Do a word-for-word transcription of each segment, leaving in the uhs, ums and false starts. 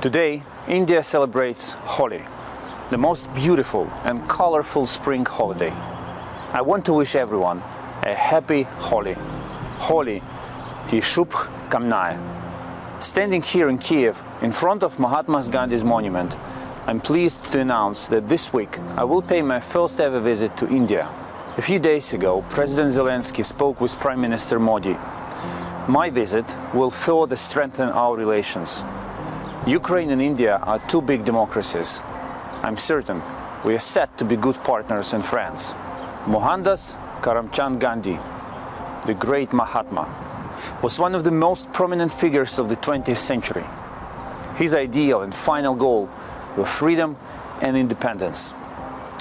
Today, India celebrates Holi, the most beautiful and colorful spring holiday. I want to wish everyone a happy Holi. Holi ki shubh kamnaye. Standing here in Kiev, in front of Mahatma Gandhi's monument, I'm pleased to announce that this week I will pay my first ever visit to India. A few days ago, President Zelensky spoke with Prime Minister Modi. My visit will further strengthen our relations. Ukraine and India are two big democracies. I'm certain we are set to be good partners and friends. Mohandas Karamchand Gandhi, the great Mahatma, was one of the most prominent figures of the twentieth century. His ideal and final goal were freedom and independence.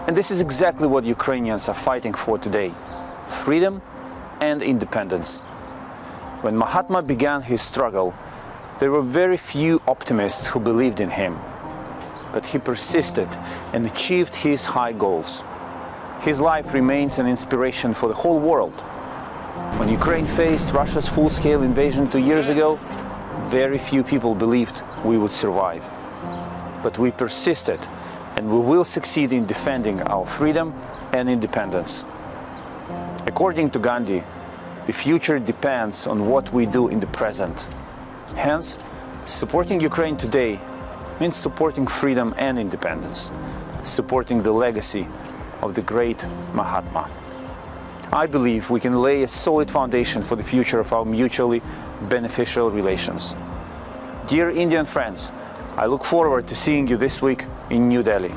And this is exactly what Ukrainians are fighting for today: freedom and independence. When Mahatma began his struggle, there were very few optimists who believed in him. But he persisted and achieved his high goals. His life remains an inspiration for the whole world. When Ukraine faced Russia's full-scale invasion two years ago, very few people believed we would survive. But we persisted, and we will succeed in defending our freedom and independence. According to Gandhi, the future depends on what we do in the present. Hence, supporting Ukraine today means supporting freedom and independence, supporting the legacy of the great Mahatma. I believe we can lay a solid foundation for the future of our mutually beneficial relations. Dear Indian friends, I look forward to seeing you this week in New Delhi.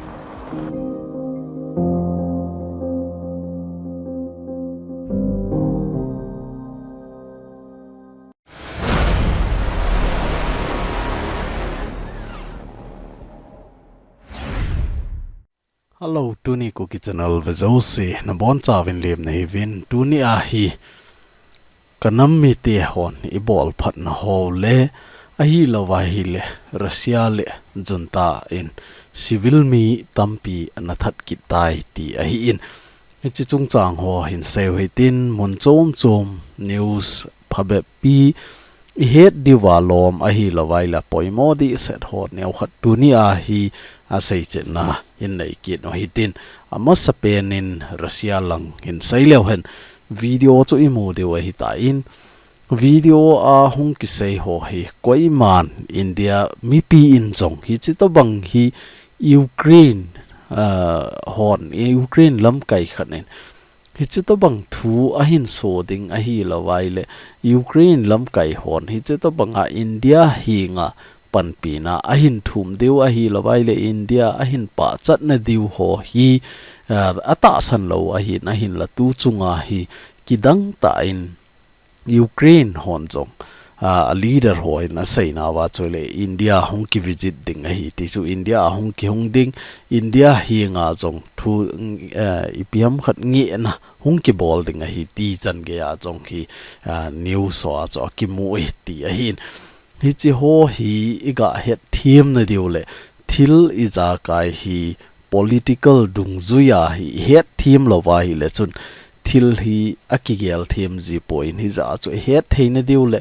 Hello, tuni Kuki Channel vejouse nabonchauvin lemna hiuvin. Tuni ahi kanam mite hon ibol phatna ho le, ahilouva ahile Russia le junta in civil mi tampi ana that kit tai ti ahin. Hiche chungchang ho hin seiu hitin, mun chom chom news phabep pi ihet diuva lom ahilouva ahile poimo dehset ho neokhat tuni ahi asei chetna hin nei kit u hitin, amasapen in Russia lang hin seileu hen, video chu imu diu ahitan, video a hung kisei ho hi koiman India mipi in jong hiche tobang hi Ukraine, ah, hon, Ukraine lamkai khat in hiche tobang thu ahin so ding ahilouva ahile, Ukraine lamkai hon hiche tobanga India henga panpina ahin thum diu ahilouva ahile, India ahin pachatna diu ho hi, ah, atahsan lou ahin, ahinla tu chunga hi kidang tah in Ukraine hon jong, ah, a leader hon aseinauva chule India hung kivisit ding ahi ti chu, India ahung kihung ding, India henga jong thu, eh, ipi ham khat ngehna hung kibol ding ahi ti chan geiya jong hi, ah, news hoa chu akimu e ti ahin. Hiche ho hi iga hetthem nadiu le, thil ijakai hi political dungjuia hi ihetthem louva ahile chun, thil hi akigel them jipoi, hijeh chun ihet thei nadiu le,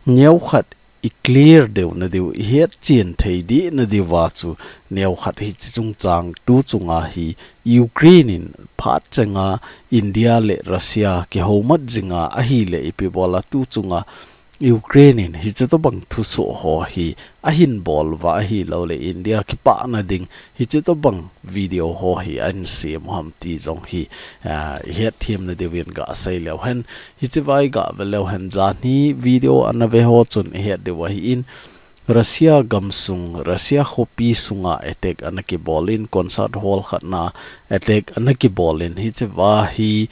neokhat iclear deu nadiu, ihetchen thei deh nadiuva chu, neokhat hiche chungchang tu chunga hi Ukraine in phat chenga India le Russia kihoumat jinga ahile ipi bola tu chunga Ukraine in hiche tobang thusoh ho hi ahin bol uva ahilouleh India kipana ding hiche tobang video ho hi ahin sem u ham ti jong hi, ah, ihetthem nadiuvin gasei leu hen, hicheva iga veleu hen, janhi video ana ve ho chun ihet diu ahin, Russia gamsung, Russia khopi sunga attack ana kibol in, concert hall khatna attack ana kibol in, hicheva hi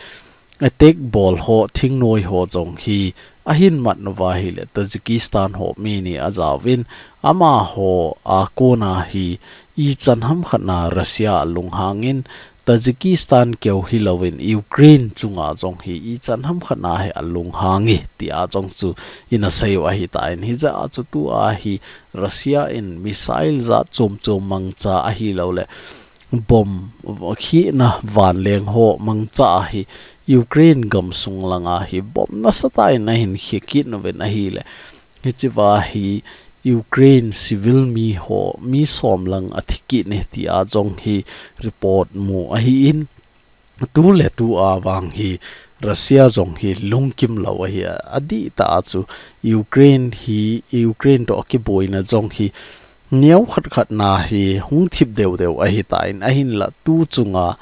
attack bol ho, thingnoi ho jong hi ahin mat uva ahile, Tajikistan ho mi ni ajaovin, amaho a kona hi ichan ham khatna Russia alunghang in, Tajikistan keu hilouvin Ukraine chunga jong hi ichan ham khatna hi alunghang e, tia jong chu ina sei u ahitan, hijeh a chu tua hi Russia in missile jat chom chom mangcha ahilouleh, bomb khehna vanleng ho mangcha a hi Ukraine gamsung langa hi bomb nasatah in ahin khe kit uvin ahile, hicheva hi Ukraine civil mi ho, mi som lang athi kit e tia jong hi report mu ahin, tu le tu a vang hi Russia jong hi lungkim lou ahi a, adih tah a chu Ukraine hi, Ukraine toh kiboina jong hi neo khat khat na hi hung thip deu deu ahi tan, ahinla tu chunga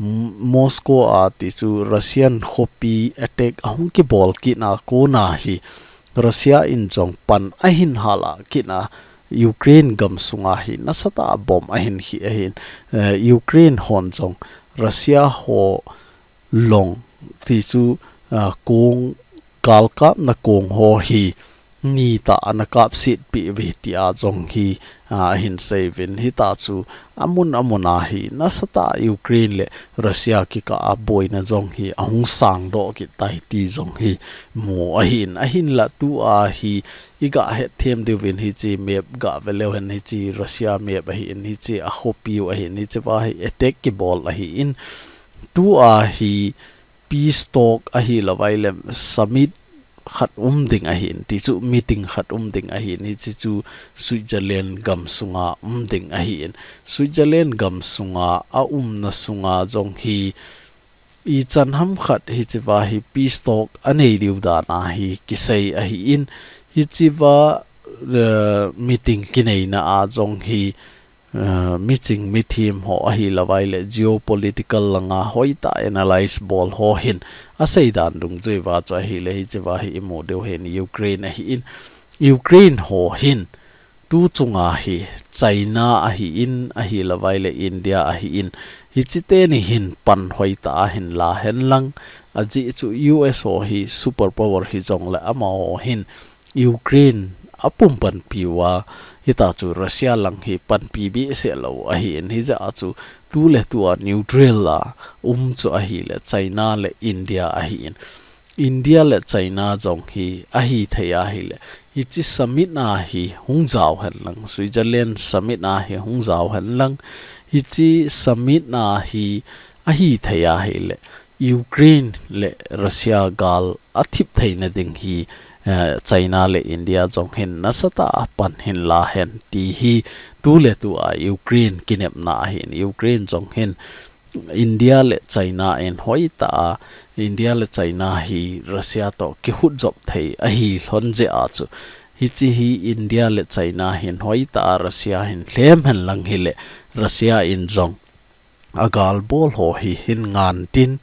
M-, Moscow a ti chu Russian khopi attack ahung kibol kit na kona hi Russia in jong pan ahin hal a kit na Ukraine gam sunga hi nasatah a bomb ahin khi ahin, eh, Ukraine hon jong Russia ho long ti chu, ah, kong galkapna kong ho hi nitah a ana kapsetpi uve tia jong hi, ah, ahin sei uvin, hita chu amun amun a hi nasatah a Ukraine le Russia kikah a boina jong hi ahung sangdoh kit tai ti jong hi mu ahin, ahinla tu a hi i gah het them diuvin hiche map gah ve leu hen, hiche Russia map ahin, hiche a khopi u ahin, hiche va hi attack kibol ahin, tu a hi peace talk ahi lou vai le summit khat um ding ahin, ti chu meeting khat um ding ahin, hiche chu Switzerland gam sunga um ding ahin, Switzerland gam sunga a umna sunga jong hi ichan ham khat hiche va hi peace talk anei diu dan a hi kisei ahin, hiche va, eh, meeting kineina a jong hi, eh, miching mithem ho ahi lou vai le geopolitical langa hoitah analyze bol ho hin asei dan dungjui va chu ahile hiche va hi i mu diu hin Ukraine ahin, Ukraine ho hin tu chunga hi China ahin, ahi lou vai le India ahin, hiche teni hin pan hoitah a hin la hen lang, ajeh chu U S ho hi super power hi jong le amaho hin Ukraine apum panpi uva, hita chu Russia lang hi panpi behseh lou ahin, hijeh a chu tu le tu a neutral a um chu ahile China le India ahin. India le China jong hi ahi thei ahile, hiche summit a hi hung jao hen lang, Switzerland summit a hi hung jao hen lang, hiche summit a hi ahi thei ahile, Ukraine le Russia gal athip theina ding hi, eh, China le India jong hin nasatah a pan hin la hen ti hi tu le tu a Ukraine kinepna ahin, Ukraine jong hin India le China in hoitah a, India le China hi Russia toh kikhut jop thei ahi lhon jeh a chu, hiche hi India le China hin hoitah a Russia hin lhem hen lang hile, Russia in jong agal bol ho hi hin ngan tin,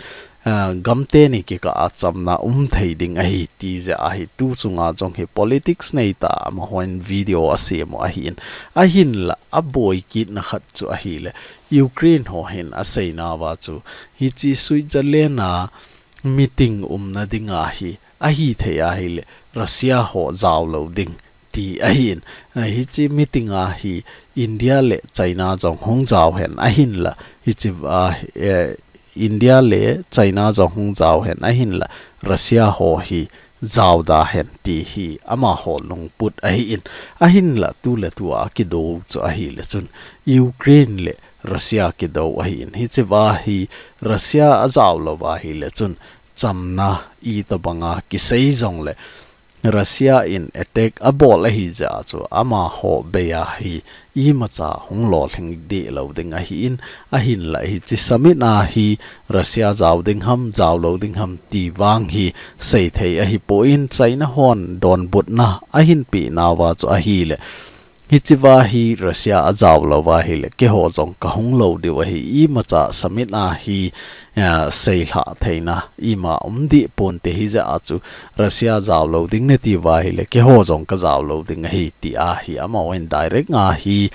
ah, gam teni kikah a chamna um thei ding ahi ti jeh a hi tu chunga jong hi politics nei tah a amahon video asem u ahin, ahinla aboi kitna khat chu ahile, Ukraine ho hin asei nauva chu, hiche Switzerland a meeting umna dinga hi ahi thei ahile, Russia ho jao lou ding ti ahin, ah, hiche meeting a hi India le China jong hung jao hen ahinla, hiche, ah, eh, India le China jong hung jao hen ahinla, Russia ho hi jao da hen ti hi amaho lungput ahin, ahinla tu le tu a kidou chu ahile chun Ukraine le Russia kidou ahin, hiche va hi Russia ajao lou va ahile chun chamna itobanga kisei jong le Russia in attack abol ahi jeh a chu amaho bei a hi imacha hung lolhing deh lou ding ahin, ahinla hiche summit a hi Russia jao ding ham, jao lou ding ham ti vang hi sei thei ahipon, China hon donbutna ahin pe nauva chu ahile, hiche va hi Russia ajao lou va ahile, keiho jong kahung lou diu ahi, imacha summit a hi, ah, seilhah theina ima um deh ponte, hijeh a chu Russia jao lou ding nati uva ahile, keiho jong kajao lou ding ahi ti a hi amahon direct a hi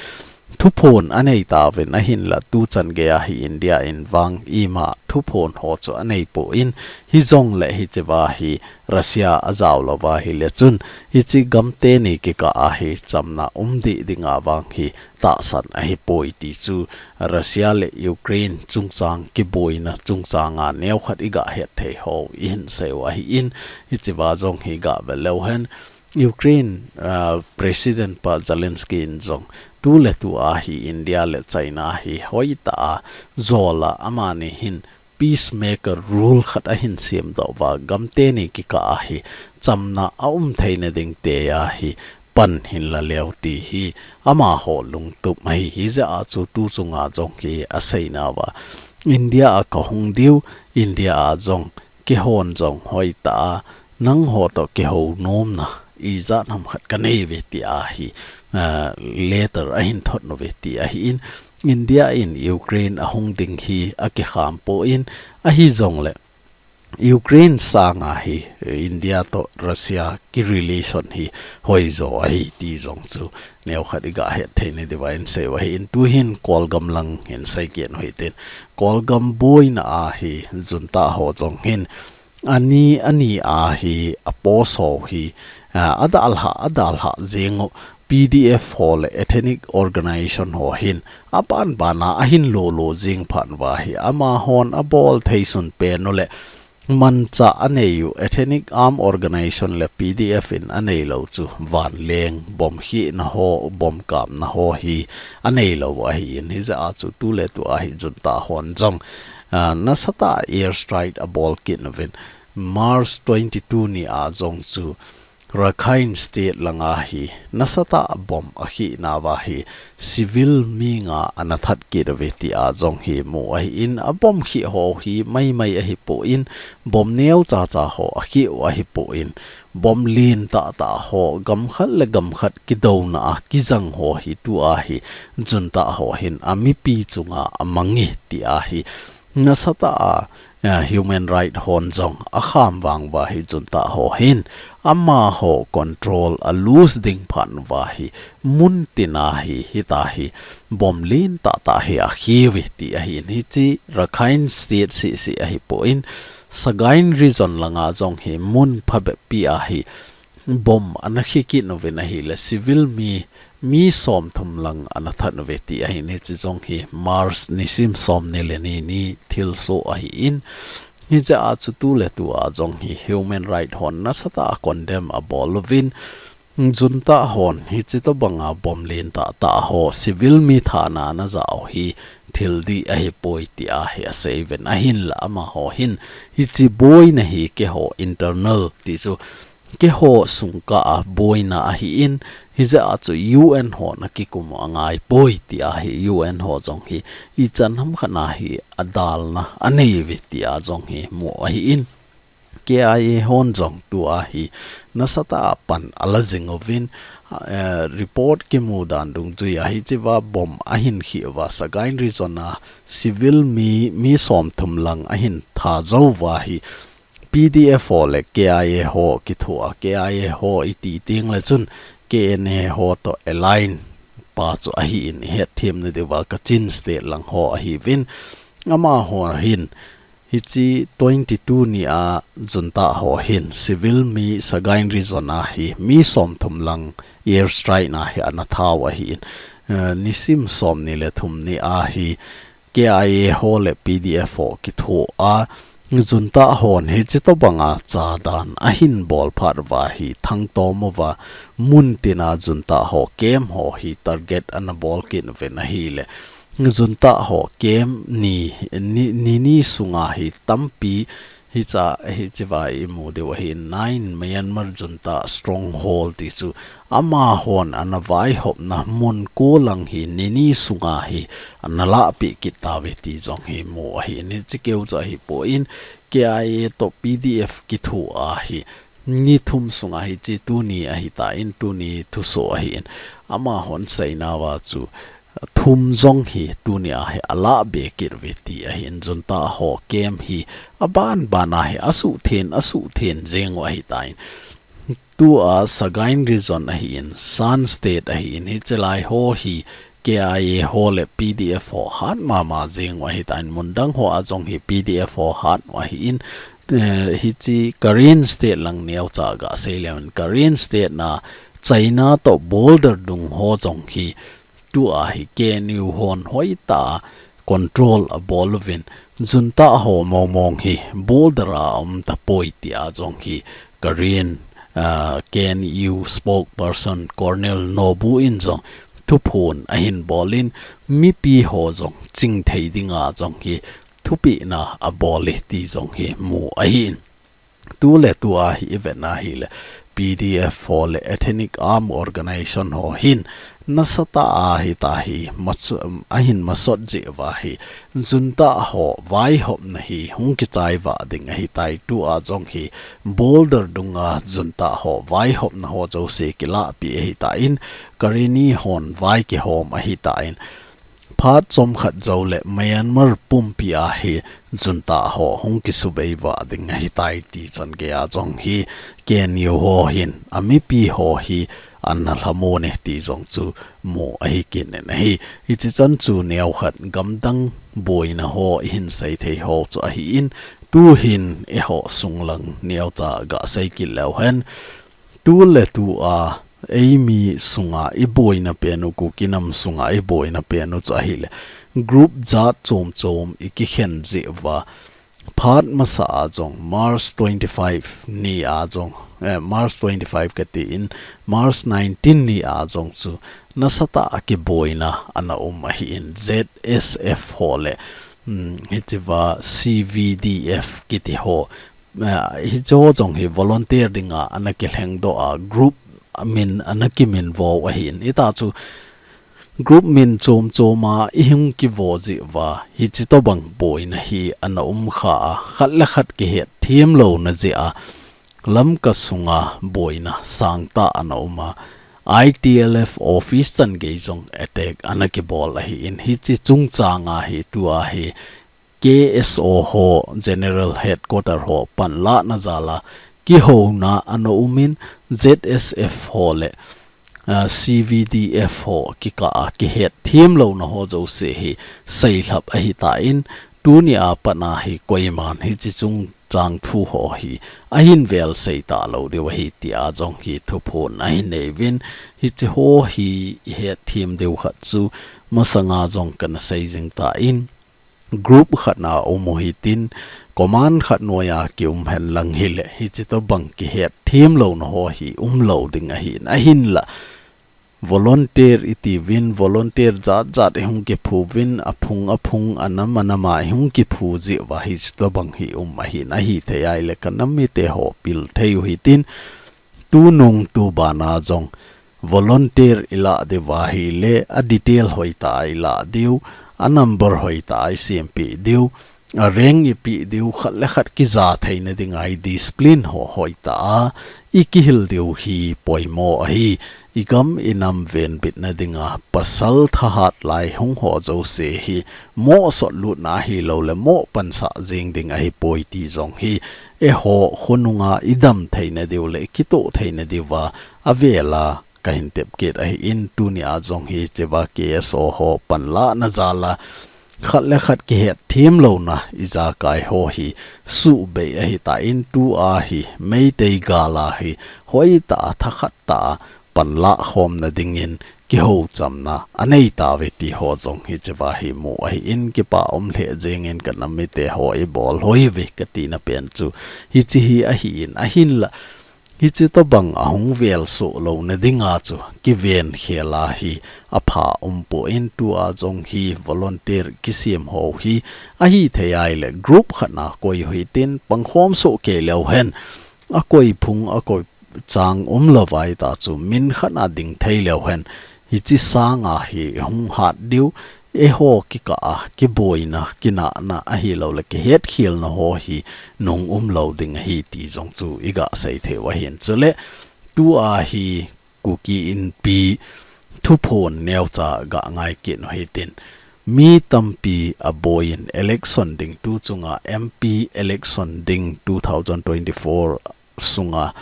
thuphon anei tauvin, ahinla tu chan gei a hi India in vang ima thuphon ho chu anei pon, hijongle hiche va hi Russia ajao lou va ahile chun, hiche gam teni kikah a hi chamna um deh dinga vang hi tahsan ahipoi ti chu Russia le Ukraine chungchang kiboina chungchang a neokhat i gah het thei ho i hin sei u ahin, hiche va jong hi gah ve leu hen. Ukraine, ah, President pa Zelensky in jong tu le tu a hi India le China hi hoitah a jol a amani hin peacemaker rule khat ahin semdoh uva, gam teni kikah a hi chamna aum theina ding tia hi pan hin la leu ti hi amaho lungtup ahi. Hijeh a chu tu chunga jong hi aseinauva, India a kahung diu, India a jong keihon jong hoitah a nangho toh kihou nomna ijat ham khat kanei uve tia hi, ah, letter ahin thot uve ti ahin, India in Ukraine ahung ding hi akikham poi, ahijongle Ukraine sanga hi, eh, India toh Russia ki relation hi hoijo ahi ti jong chu neokhat iga hetthei nadiuva insei u ahin, tuhin Kolgam lang hin sei kit u hitin, Kolgam boina a hi junta ho jong hin ani, ani a hi a post ho hi, ah, adalha, adalha jing u, P D F ho le ethnic organization ho hin aban bana ahin lolo jing phat uva hi amahon abol thei sun pen u le manchah anei u ethnic arm organization le P D F in anei lou chu vanleng, bomb khihna ho, bomb kapna ho hi anei lou ahin, hijeh a chu tuletu a hi junta hon jong, ah, nasatah a air strike abol kit uvin, March twenty-two ni a jong chu Rakhine State langa hi nasatah a bomb akhihnauva hi civil mi nga ana that kit uve tia jong hi mu ahin, a bomb khih ho hi maimai ahipon, bomb neocha cha ho akhih u ahipon, bomb lentah tah ho gamkhat le gamkhat kidouna a kijang ho hi tua hi junta ho hin amipi chunga amang e tia hi nasatah a, eh, human right hon jong akham vang uva hi junta ho hin amaho control a lose ding phat uva hi muntina hi, hitia hi bomb lentah tah hi akhih uve ti ahin, hiche Rakhine State seh seh ahipon, Sagaing Region langa jong hi mun phabep pi a hi bomb ana khih kit uvin ahile civil mi, mi somthum lang ana that uve ti ahin, hiche jong hi March nisim somni le ni ni thilsoh ahin, hijeh a chu tuletu a jong hi human right hon nasatah a condemn abol uvin, junta hon hiche tobanga bomb lentah tah ho civil mi thana ana jah u hi thil dih ahipoi tia hi asei uvin, ahinla amaho hin hiche boina hi keiho internal ti chu keiho sungkah a boina ahin, hijeh a chu U N hon akikum u angaipoi tia hi U N ho jong hi ichan ham khat a hi adalna anei uve tia jong hi mu ahin. K I A hon jong tua hi nasatah a pan ala jing uvin, eh, report kimu dan dungjuia hichea bomb ahin khih uva Sagaing Region a civil mi, mi somthum lang ahin that jou uva hi P D F ho le K I A ho kithoa, K I A ho iti teng le chun K N A ho toh align pa chu ahin, ihet them nadiuva Kachin State lang ho ahiuvin, amaho hin hiche twenty-two ni a junta ho hin civil mi Sagaing Region a hi mi somthum lang air strike na hi ana that u ahin, eh, nisim somni le thum ni a hi K I A ho le P D F ho kithoa, junta hon hiche tobanga chadan ahin bol phat uva hi thangtom uva muntina junta ho camp ho hi target ana bol kit uvin ahile, junta ho camp ni, ni, ni, ni sunga hi tampi hichea, hichea imu diu ahi nine Myanmar junta stronghold ti chu amahon ana vaihopna mun ko lang hi ni ni sunga hi ana lahpeh kit tauve ti jong hi mu ahin, hiche keu chu ahipon K I A toh P D F kithoa hi ni thum sunga hiche tuni ahitan, tuni thusoh ahin, amahon seinauva chu thum jong hi tunia hi alah be kit uve ti ahin, junta ho camp hi aban bana hi asuh then, asuh then jeng u ahitan. Tua Sagaing Region ahin, Shan State ahin, hichelai ho hi K I A ho le P D F ho hat mama jeng u ahitan, mundang hoa jong hi P D F ho hat u ahin, eh, hiche Karen State lang neocha gasei leu hen, Karen State na China toh border dung ho jong hi tua hi K N U hon hoitah a control abol uvin, junta ho mong mong hi border a aum tapoi tia jong hi Karen, ah, K N U spokesperson Colonel Nobu in jong thuphon ahin bolin, mipi ho jong chingthei dinga jong hi thupehna abol e ti jong hi mu ahin. Tuletua hi ivet na hile, P D F ho le Ethnic Arm Organization ho hin nasatah a hitahi masu-, ahin masot jeh uva hi junta ho vaihopna hi hung kichai vah ding ahitai. Tua jong hi border dunga junta ho vaihopna ho jouse kilahpeh ahitan, Karenni hon vai kihom ahitan, phat chomkhat jou le Myanmar pumpi a hi junta ho hung kisubei vah ding ahitai ti changeiya jong hi K N U ho hin amipi ho hi ana lhamon e ti jong chu mu ahi kit in ahi. Hichi chan chu neokhat gamdang boina ho ihin seithei ho chu ahin, tuhin eiho sunglang neocha gasei kit leu hen, tu le tua eimi sunga iboina pen u, Kuki nam sunga iboina pen u chu ahile group jat chom chom ikikhen jeh uva, phat masa a jong March twenty-five ni a jong, eh, March twenty-five katin, March nineteen ni a jong chu nasatah a kiboina ana um ahin, Z S F ho le, um, hichea C V D F kiti ho, eh, hicheho jong hi volunteer dinga ana kilhengdoh a, group min ana kiminvo ahin. Hita chu group min chom chom a ihung kivo jeh uva, hichi tobang boina hi ana um kha a, khat le khat kihetthem louna jeh a, Lamka sunga boina sangtah ana um a, I T L F office changei jong attack ana kibol ahin, hichi chungchang a hi tua hi K S O ho, General Headquarter ho panlahna jal a kihouna ana um in, Z S F ho le, ah, C V D F ho kikah a kihetthem louna ho jouse hi seilhap ahitan, tuni a pat a hi koiman hichi chungchang thu ho hi ahin vel sei talou diu ahi tia jong hi thuphon ahin nei uvin, hichi ho hi ihetthem diu khat chu masanga jong kana sei jing tan, group khat na um u hitin, command khat noiya kium hen lang hile, hichi tobang kihetthem louna ho hi umlou ding ahin, ahinla volunteer itiuvin, volunteer jat jat ihung kiphu uvin, aphung aphung, anam anam a ihung kiphu jeh uva hichi tobang hi um ahin, ahithei ahile kanam mite ho pil thei u hitin, tunung tuban a jong volunteer ilah diu ahile, a detail hoitah a ilah diu, a number hoitah a isempeh diu, a rank ipeh diu, khat le khat kija theina dinga i discipline ho hoitah a ikihil diu hi poimo ahi. Igam inam venbitna dinga pasal thahat lai hung ho jouse hi mohsot lutna ahilou le moh pansah jeng ding ahipoi ti jong hi, eiho khonunga idam theina diu le ikitoh theina diuva avel a kahin tep kit ahin, tuni a jong hichea K S O ho panlahna jal a khat le khat kihetthem louna ijakai ho hi subei ahitan, tua hi Meitei gal a hi hoitah a, thakhat tah a panlah khomna dingin kihouchamna anei tauve ti ho jong hichea hi mu ahin, kipa um lheh jengin kanam mite ho ibol hoi uve katina pen chu hichi hi ahin, ahinla hichi tobang ahung velsoh louna dinga chu kiven khel a hi apha umpon, tua jong hi volunteer kisem ho hi ahithei ahile group khat na koi u hitin, pangkhom soh kei leu hen, akoi phung akoi chang umlou vai ta chu min khat na ding thei leu hen, hichi sanga hi hung hat diu, eiho kikah a kiboina, kinahna ahilou le kihetkhelna ho hi nung umlou ding ahi ti jong chu iga sei thei u ahin. Chule tua hi Kuki Inpi thuphon neocha ga ngai kit u hitin, mi tampi aboiyin election ding, tu chunga M P election ding two thousand twenty-four sunga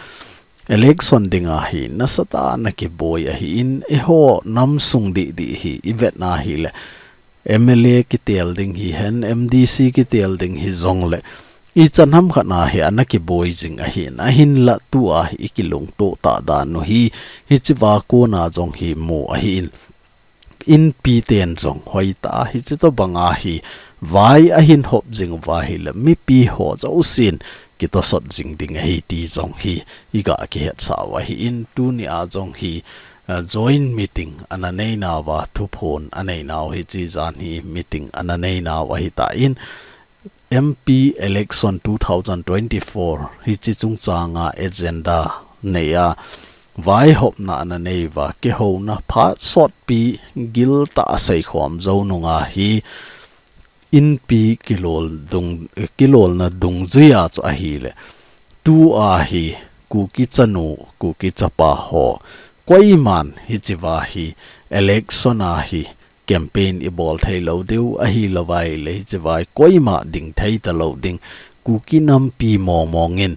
election dinga hi nasatah a ana kiboi ahin, eiho nam sung didi hi ivet na hile M L A kitel ding hihen, M D C kitel ding hijongle ichan ham khat na hi ana kiboi jing ahin, ahinla tua hi ikilungtoh tah dan u hi hichea kona jong hi mu ahin, Inpi ten jong hoitah a hichi tobanga hi vai ahin hop jing uva ahile mipi ho jousen kitosot jing ding ahi ti jong hi iga kihetsah u ahin, tuni a jong hi, eh, joint meeting ana nei nauva, thuphon anei nau hichi jan hi meeting ana nei nau ahitan, M P election two thousand twenty-four hichi chungchanga agenda nei a, vaihopna ana nei uva, kihouna phat sotpi giltah a seikhom jou nunga hi, inpi kilol dung, kilolna dungjuia chu ahile, tua hi Kuki chanu, Kuki chapa ho, koiman hichea hi election a hi campaign ibol thei lou diu, ahilouva ahile hichea hi koima ding thei talou ding, Kuki nampi mongmong in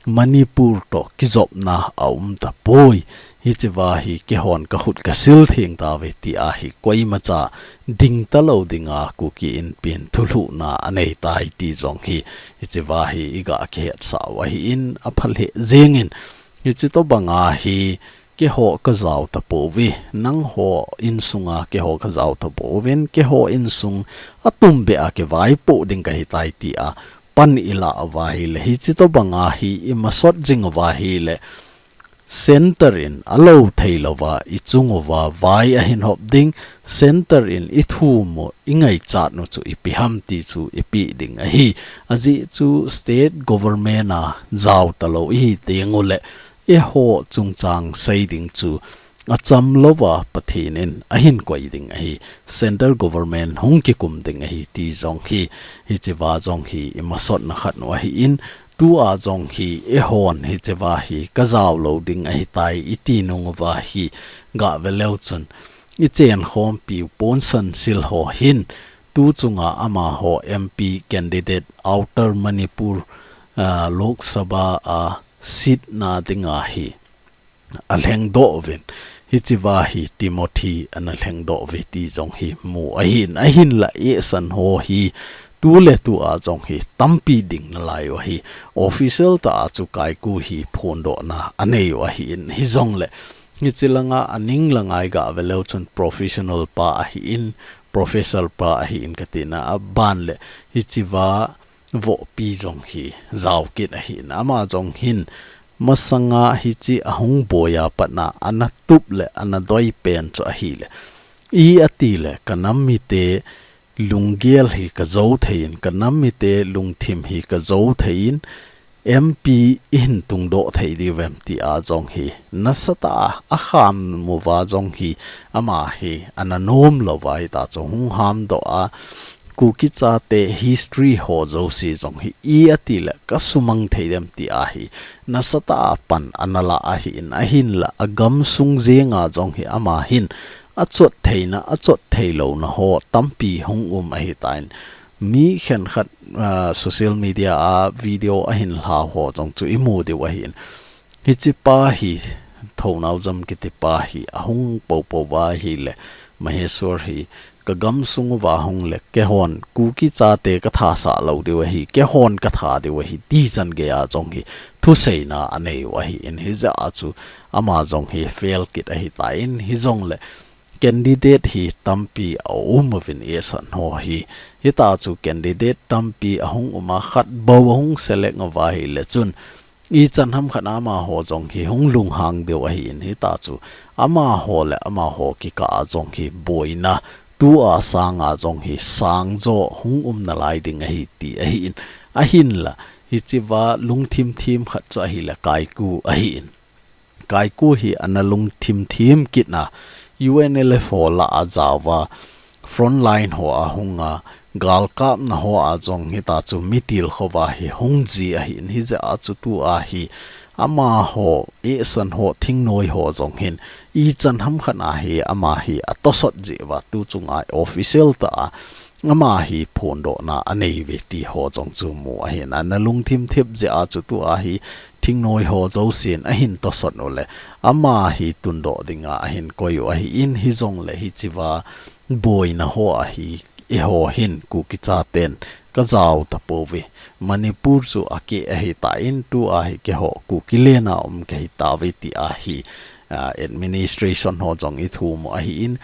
Manipur toh kijopna aum tapoi. Hichea hi keihon kakhut kasil theng tauve tia hi koimacha ding talou dinga Kuki Inpi in thulhuhna anei tai ti jong hi, hichea hi iga kihetsah u ahin, aphalheh jengin. Hiche tobanga hi keiho kajao tapouve, nangho insunga keiho kajao tapouvin, keiho insung atumbeh a kivaipoh ding kahitai tia pan ilah uva ahile, hiche tobanga hi imasot jing uva ahile, Centre in alou theilouva ichung uva vai ahin hop ding, Centre in ithum u, ingaichat u chu ipi ham ti chu ipeh ding ahi. Ajeh chu State Government a jao talou ihi teng uleh, eiho chungchang sei ding chu acham louva Pathen in ahin koi ding ahi, Central Government hung kikum ding ahi ti jong hi, hichea jong hi imasotna khat u ahin, tua jong hi eihon hichea hi kajao lou ding ahitai iti nung uva hi gave leu chun, ichenkhompiu Ponsan Sil ho hin tu chunga amaho M P candidate Outer Manipur, ah, Lok Sabha a seat na dinga hi alhengdoh uvin, hichea hi Timothy ana lhengdoh uve ti jong hi mu ahin, ahinla eisan ho hi tuletua jong hi tampi ding nalai u ahi, official tah a chu kaiku hi phondohna anei u ahin, hijongle hiche langa aning langa iga ve leu chun professional pa ahin, professor pa ahin katina, aban le hichea vohpi jong hi jao kit ahin, ama jong hin masanga hiche ahung boiya patna ana tup le ana doi pen chu ahile, i ati le ka nam mite lunggel hi kajou thei in, ka nam mite lungthim hi kajou thei in, M P ihin tungdoh thei diu vem tia jong hi nasatah a akham uva jong hi, ama hi ana nom louva hita chu hung hamdoh a, Kuki chate history ho jouse jong hi i ati le kasumang thei dem tia hi nasatah a pan ana la ahin, ahinla agamsung jenga jong hi ama hin achot theina, achot theilouna ho tampi hung um ahitan, mi khenkhat, ah, social media a video ahin lha ho jong chu imu diu ahin. Hiche pa hi, Thounaojam kiti pa hi ahung poupou uva ahile, Maheshwar hi, ka gamsung uva hung le, keihon Kuki chate kathasah lou diu ahi, keihon katha diu ahi, ti chan geiya jong hi thuseina anei u ahin, hijeh a chu ama jong hi fail kit ahitan, hijongle candidate hi tampi aum uvin eisan ho hi, hita chu candidate tampi ahung um a, khat bou ahung select uva ahile chun, ichan hamkhat amaho jong hi hung lunghang diu ahin, hita chu amaho le amaho kikah a jong hi boina tua sanga jong hi sangjo hung um nalai ding ahi ti ahin, ahinla hichea lungthim thim khat chu ahile kaiku ahin. Kaiku hi ana lungthim thim kitna, U N L F ho lah a jaova, frontline ho a hunga, galkapna ho a jong hita chu mitilkhouva hi hung ji ahin, hijeh a chu tua hi amaho, eisan ho, thingnoi ho jong hin ichan hamkhat a hi ama hi atosot jeh uva tu chunga official tah a ama hi phondohna anei uve ti ho jong chu mu ahin, ana lungthim thip jeh a chu tua hi thingnoi ho jousen ahin tosot u le, ama hi tundoh dinga ahin koi u ahin, hijongle hichea boina ho a hi eiho hin Kuki chaten kajao tapouve. Manipur chu akeh ahitan, tua hi keiho Kuki lena um kahi tauve tia hi, ah, administration ho jong ithum u ahin,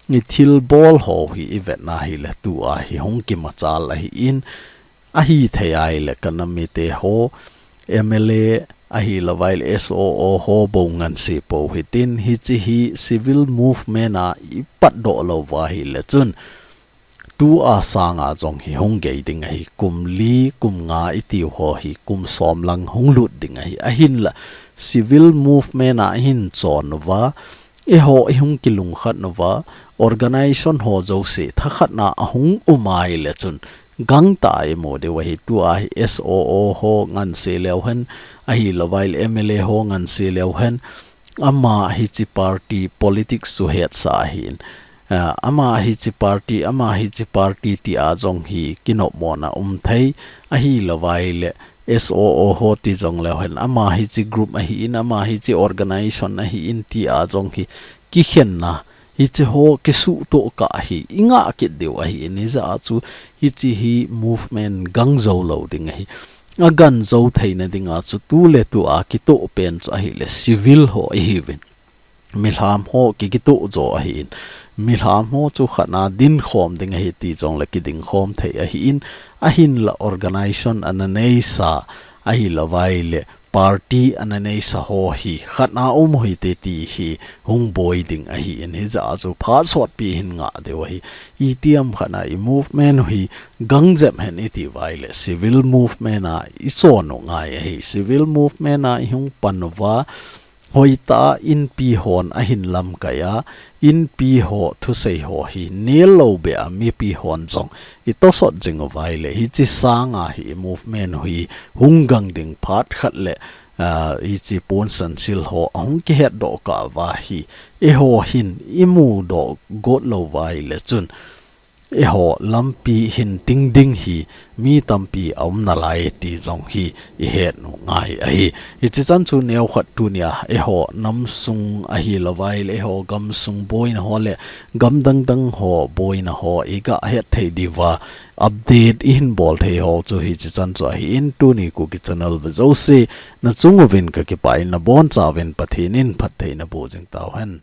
ithilbol ho hi ivetna hile tua hi hung kimachal ahin, ahithei ahile ka nam mite ho, M L A ahilouva ahile S O O ho bou nganse pou hitin, hiche hi civil movement a ipatdoh lou uva ahile chun, tua sanga jong hi hung gei ding ahi, kum li, kum nga itiu ho hi, kum som lang hung lut ding ahi, ahinla, Civil movement a ihin chon uva, eiho ihung kilungkhat uva, organization ho jouse thakhat na ahung um ahile chun gangtah a imu diu ahi. Tua hi S O O ho ngansi leu hen, ahilouva ahile M L A ho ngansi leu hen, ama hiche party politics chu hetsa ahin. Ah, ama hiche party, ama hiche party tia jong hi kinopmona um thei, ahilouva ahile S O O ho ti jong leu hen, ama hiche group ahin, ama hiche organization ahin tia jong hi kikhenna, hiche ho kisuhtoh kah hi ingah kit diu ahin, hijeh a chu hiche hi movement gang jou lou ding ahi. Agang jou theina dinga chu tuletua kitoh pen chu ahile civil ho ihiuvin. Milham ho ki, kitoh jo ahin. Milham ho chu khat na dinkhom ding ahi ti jongle kidingkhom thei ahin. Ahinla organization ana neisa, ahilouva ahile party ana neisa ho hi khat na um u hite ti hi hung boi ding ahin, hijeh a chu phat sotpi hin ngah diu ahi. Itiham khat na i movement u hi gang jep hen itiuva ahile civil movement a ichon u ngai ahi. Civil movement a ihung pan uva, hoitah a inpi hon ahin lamkai a, inpi ho thusei ho hi nel lou beh a mipi hon jong itosot jing uva ahile, hiche sanga hi movement u hi hung gang ding phat khat le, ah, hiche ponsansil ho ahung kihetdoh kah uva hi, eiho hin imudoh got louva ahile chun, eiho lampi hin ting ding hi mi tampi aum nalai ti jong hi ihet u ngai ahi. Hiche chan chu neokhat tunia eiho namsung ahilouva ahile eiho gamsung boina ho le gam dangdang ho boina ho iga het thei diuva update ihin bol thei ho chu hiche chan chu ahin. Tuni Kuki channel ve jouse nachung uvin kakipah in, nabonchauvin Pathen in phatthei naboh jing tauhen.